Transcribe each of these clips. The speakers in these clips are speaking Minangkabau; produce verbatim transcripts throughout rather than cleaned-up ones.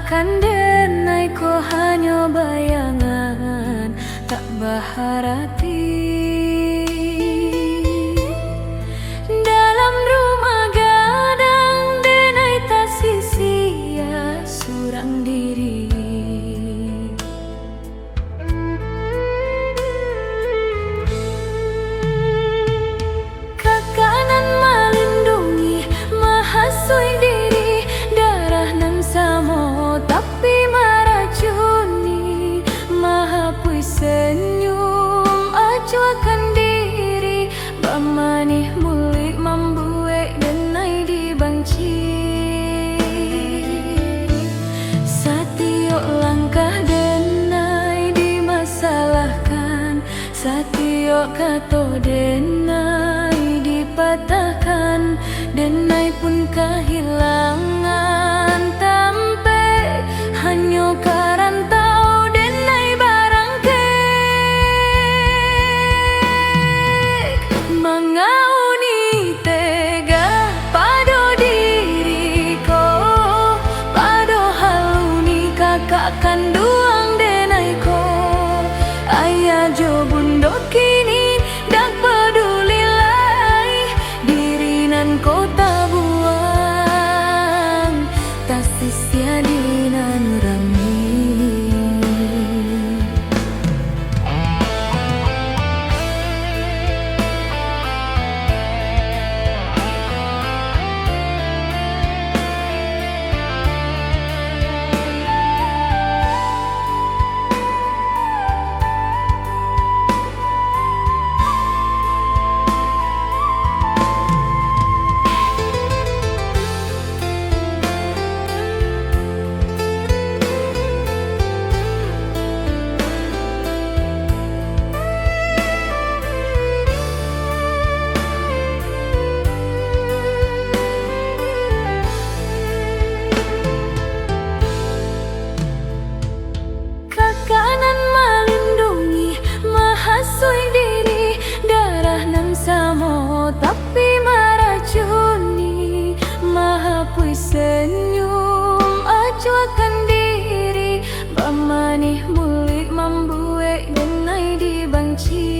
Kan denai ko hanyo bayangan tak baharati. Dalam rumah gadang denai tasisia surang diri. Kakak nan malindungi, mahasuik diri, darah nan samo tapi maracuni, mahapuih senyum, acuahkan diri, bamanih muluik mambuek denai dibanci. Satiok langkah denai dimasalahkan, satiok kato denai dipatahkan, denai pun kahilangan tampek, hanyo ka rantau denai barangkek. Mangauni tega pado diri ko, pado halu ni kakak kanduang denai ko. Ayah jo bundo kini dak paduli lai, diri nan ko tabuang, tasisia di nan rami. Kakak nan malindungi, mahasuik diri, darah nan samo tapi maracuni, mahapuih senyum, acuahkan diri, bamanih muluik mambuek denai dibanci.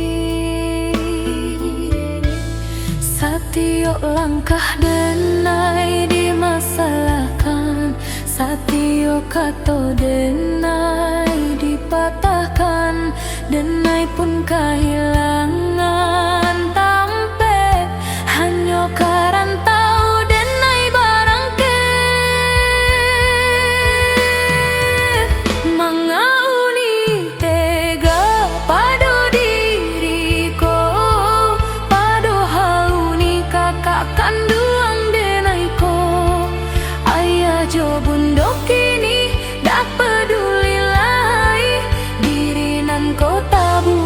Satiok langkah denai dimasalahkan, satiok kato denai dipatahkan, denai pun kahilangan tampek, hanyo ka rantau denai barangkek. Mangauni tega pado diri ko, pado halu ni kakak kanduang denai ko. Ayah jo bundo kini dak paduli lai, diri nan ko tabuang,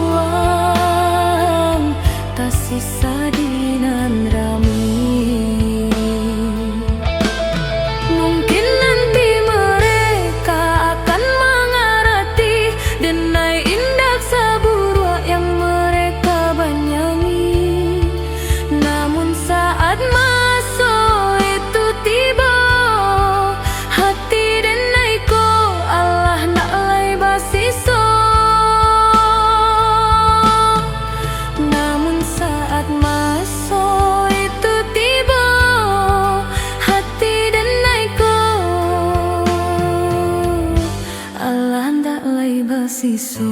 tasisa di nan rami. Mungkin nanti mereka akan mangarati, denai indak saburuak yang mereka banyangi. Namun saat maso itu tibo, hati denai ko alah ndak lai basiso. Namun saat maso itu tibo, hati denai ko alah ndak lai basiso.